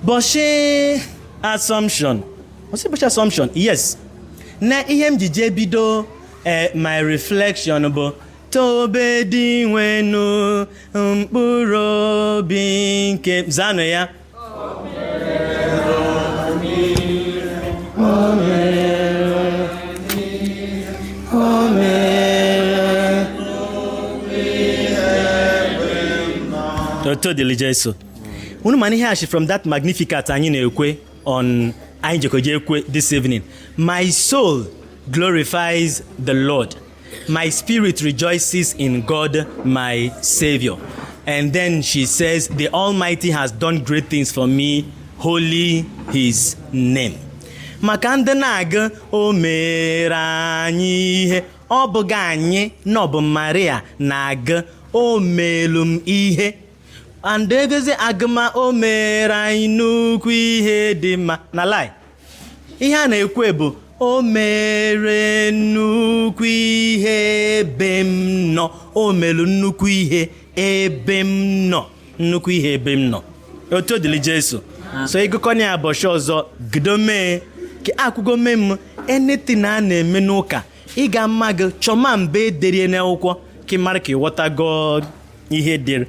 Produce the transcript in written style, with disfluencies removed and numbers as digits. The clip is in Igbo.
Bọchị Assumption, ọsị bọchị Assumption, yes, na ihe m ji jee bido my reflection bụ tobe Dinwenu mkpụrụ obi nke zanụ ya. Oto dịrị Jesu. Unu mana ihe ashi from that Magnificat anyị na-ekwe on anyị jekoje ekwe this evening. My soul glorifies the Lord. My spirit rejoices in God my Savior. And then she says, "The Almighty has done great things for me, holy his name." Maka ndị na-agụ o mere anyị ihe, ọ bụghị anyị na ọ bụ Maria na-agụ o melu m ihe. And ebezi agụma o mere anyị nnukwu ihe dị mma na lie. Ihe a na-ekwe bụ o mere nnukwu ihe ebe m nọ, o melu nnukwu ihe ebe m nọ, nnukwu ihe ebe m nọ. Otu dịrị Jesu. So ịgụkọ ya ụbọchị ọzọ gidome ka akwụgo mee m anything a na-eme n'ụka, ị ga-ama gị chọma mgbe ederie n'akwụkwọ ka ị mara ka ịghọtago ihe dịrị.